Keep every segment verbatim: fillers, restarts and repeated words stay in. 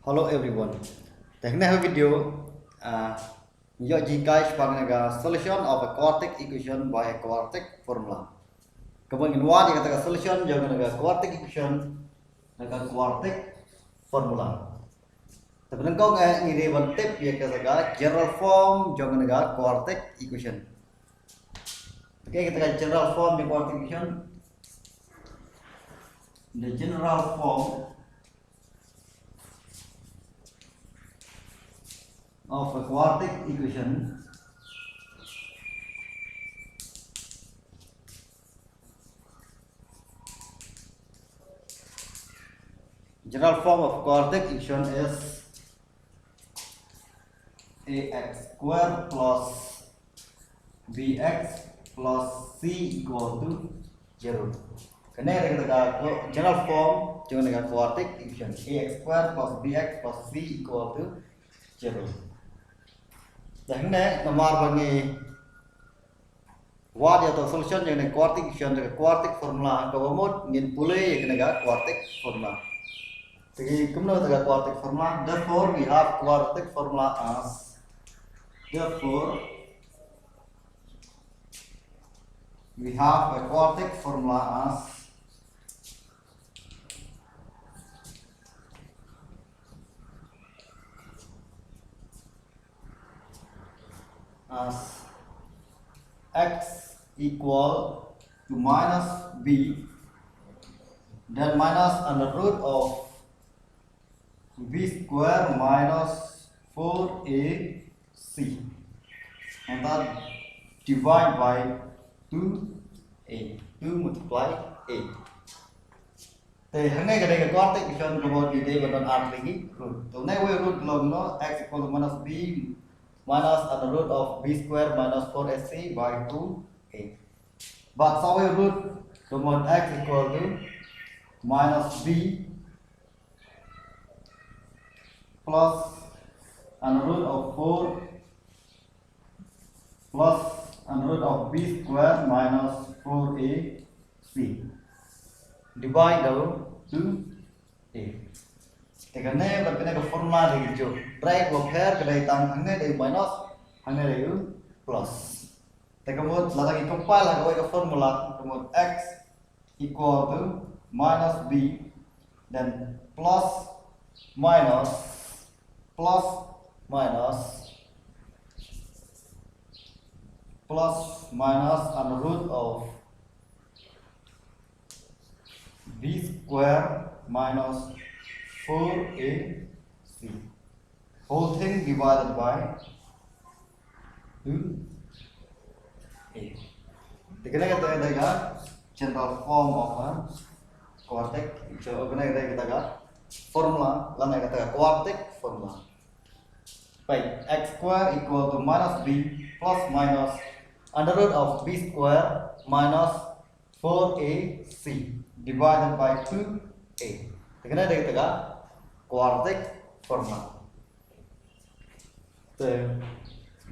Hello everyone. Te hangne ha video, ah, ïoh jinghikai shaphang na ka solution of a quadratic equation by a quadratic formula. Kumno ngin wad ïa kata ka solution jong na ka quadratic equation na ka quadratic formula. Te pynban ko ngi dei ban tip ïa kata ka general form jong na ka quadratic equation. Okay, kata ka general form jong quadratic equation. The general form of a quadratic equation. General form of quadratic equation is ax square plus bx plus c equal to zero. Kane ka dei ka general form jong ka quadratic equation, ax square plus bx plus c equal to zero. Te hangne namar ba ngi wad ïa ka solution jong ka quadratic equation, ka quadratic formula, kaba mut ngin pule ïa kane ka quadratic formula. Te kumno ka quadratic formula? Therefore, we have quadratic formula as, therefore, we have a quadratic formula as as x equal to minus b, then minus under root of b square minus four a c, and then divide by two a, two multiply a. Te hangne ka dei ka quadratic equation kaba ngi dei ban don ar tylli ki root. Te une uwei u root long no x equal to minus b minus under root of b square minus four a c by two a. Bad sa uwei u root kumno x equal to minus b plus under root of four plus under root of b square minus four a c divide by two a. Te kane bad kane ka formula dei ki jur. Trai ko pher ka dei tang hangne dei minus, hangne dei u plus. Te ka mut lada ngi compile ha kawei ka formula, ka mut x equal to minus b, then plus minus plus minus plus minus under root of b square minus four a c, whole thing divided by two a. Te kane ka dei ka general form of a quadratic, so kane ka dei ka formula, lane ka quadratic formula. Peit, x square equal to minus b plus minus under root of b square minus four a c divided by two a. Te kane dei ka quadratic formula. Te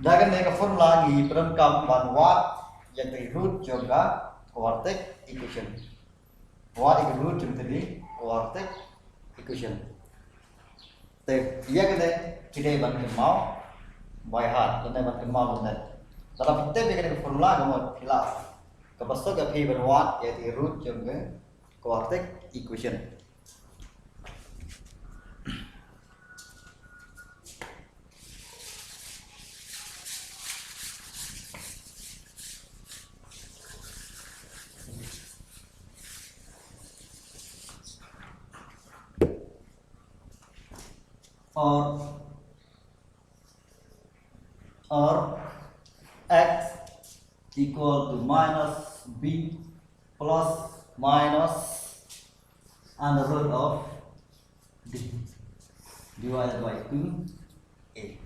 da kane ka formula ngi pyndonkam ban wad ïa ki root jong ka quadratic equation. Wad ïa ki root jong ka quadratic equation. Te ïa kane ki dei ban kynmaw by heart, kane ban kynmaw ban dei. Lada phi tip ïa kane ka formula ka mut phi lah, kaba suk ïa phi ban wad ïa ki root jong ka quadratic equation. Or, or x equal to minus b plus minus under root of d divided by two a.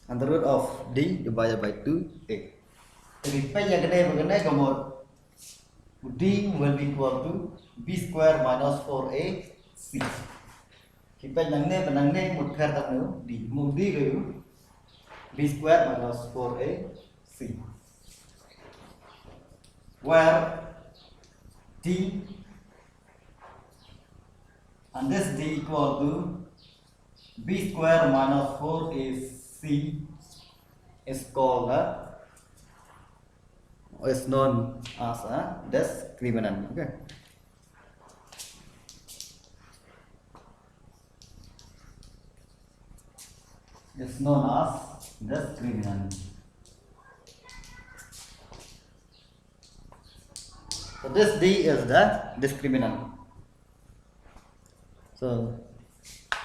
Under root of d divided by two a. Jadi peit ïa kane bad kane ka mut d will be equal to b square minus four a c. Ki peit nangne bad nangne mut pher tang u d, mut d ka u b square minus four a c, where d and this d equal to B square minus four A C is called a, is known as a discriminant. Okay. Is known as discriminant. So this D is the discriminant. So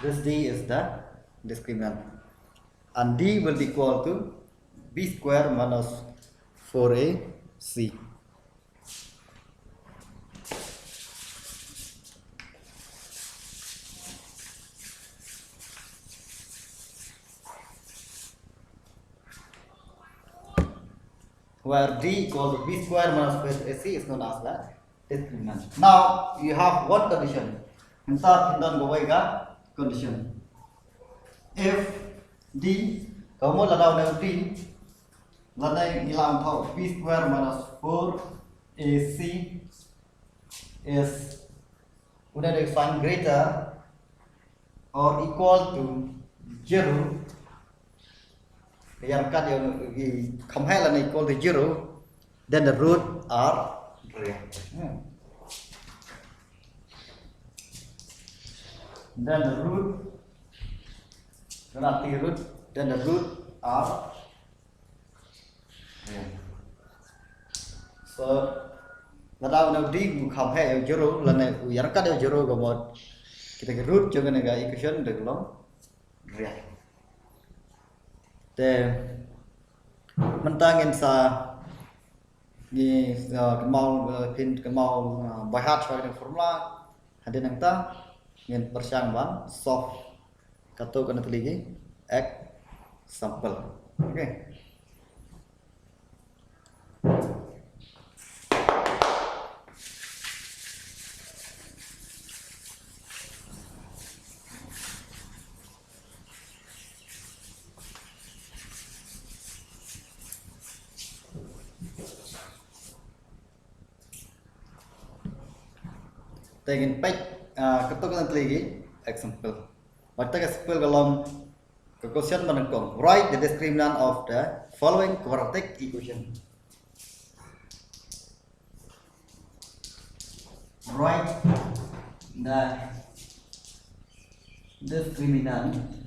this D is the discriminant. And D will be equal to B square minus four A C. Where D equal to B square minus four A C is known as the discriminant. Now you have one condition. Hynta phin don kawei ka condition. If D, ka mut lada une u D, lada ngi la ong thaw B square minus four A C is, une u D sign greater or equal to zero. Ïa ryngkat ïa u, kham heh lane equal to zero, then the root are real. Hmm. Then the root, kana ti root, then the root are real. So lada une u D u kham heh ïa u zero lane u ïa ryngkat ïa u zero, ka mut kita ki root jong kane ka equation da ka long real. Te mynta ngin sa, ngin sa kynmaw, eh, phin kynmaw, eh, by heart shuwa ïa ka formula. Hadien nangta ngin pyrshang ban solve katto katne tylli ki example. Okay. Te ngin peit, ah, katto katne tylli ki example. Bad te ka example ka long, ka question ba nyngkong. Write the discriminant of the following quadratic equation. Write the discriminant.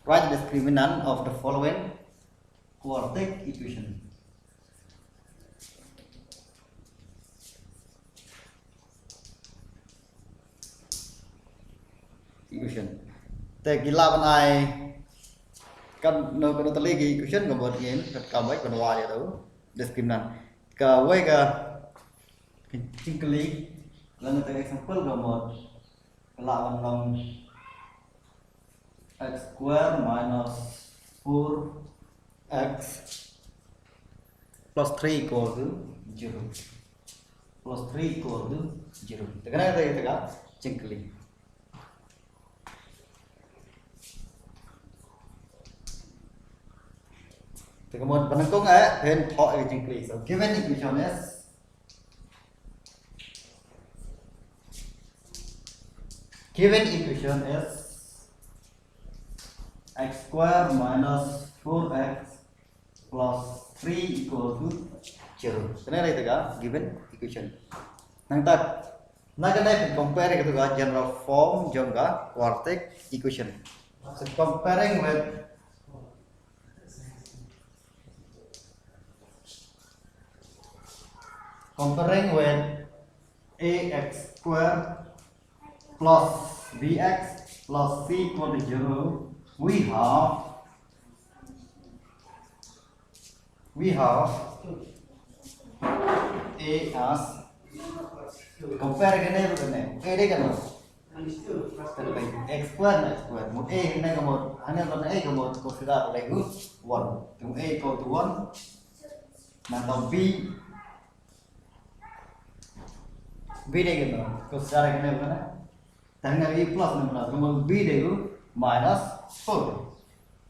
Write the discriminant of the following quadratic equation. Equation. Te ki lah ban ai katno katno tylli ki equation ka mut ngin kat kam wai ban wad ïa u discriminant. Kawei ka jingkylli lane te example ka mut ka lah ban long x square minus four x plus three equal to zero. Plus three equal to zero. Te kane te ka jingkylli. Te ka mut ba nyngkong eh phin thoh ïa ka jingkylli. So given equation is, given equation is x square minus four x plus three equal to zero. Kane dei te ka given equation. Nangta na kane phin compare ïa ka general form jong ka quadratic equation. So comparing with, comparing with ax square plus bx plus c equal to zero, we have, we have a as, compare kane bad kane, a dei kane, x square na x square, mut a hangne ka mut, hangne ka mut a ka mut consider like one, to a equal to one. Nangta b, b dei kane, consider kane bad kane. Te hangne i plus ne plus, ka mut b dei u minus four.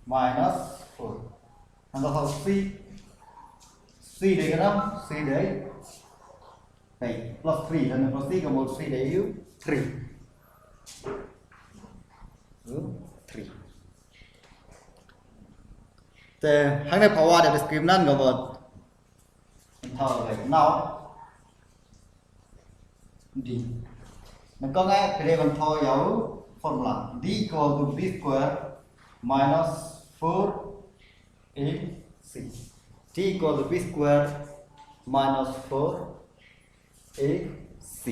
Minus four. Nangta sa c C dei kano? C dei, dei plus three, lane plus C ka mut C dei u three. U three. Te hangne pawa da discriminant ka mut. Now, now. D. Nang kong ai pede ban thaw ïa u formula. D equal to B square minus four A C. D equal to B square minus four A C.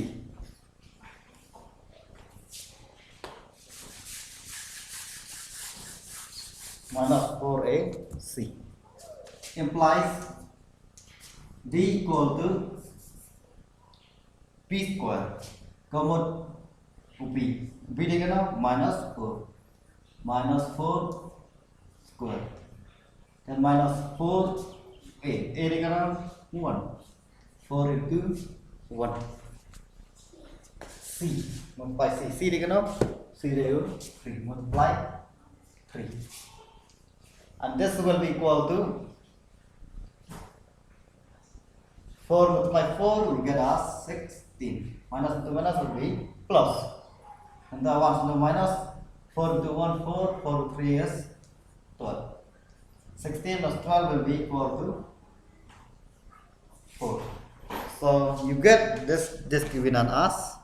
Minus four A C implies D equal to B square. Ka mut u B. U B dei kano? Minus four. Minus four square. Then minus four A. A dei kano? One. Four into one. C. Multiply C. C dei kano? C dei u three. Multiply three. And this will be equal to four multiply four will get us sixteen. Minus into minus will be plus. And the one into minus, four into one, four, four into three is twelve. Sixteen plus twelve will be equal to four. So you get this discriminant as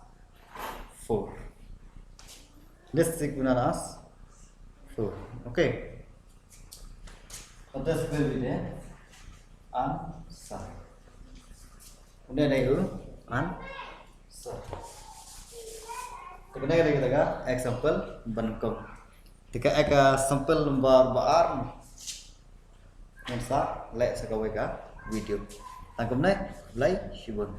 four. This discriminant as four. Okay. So this will be the answer. Une dei u answer. Te kane ka dei ka example ba nyngkong. Te ka, ka sample number ba ar. Ngin sa leh sa kawei ka video. Tang kumne, khublei shibun.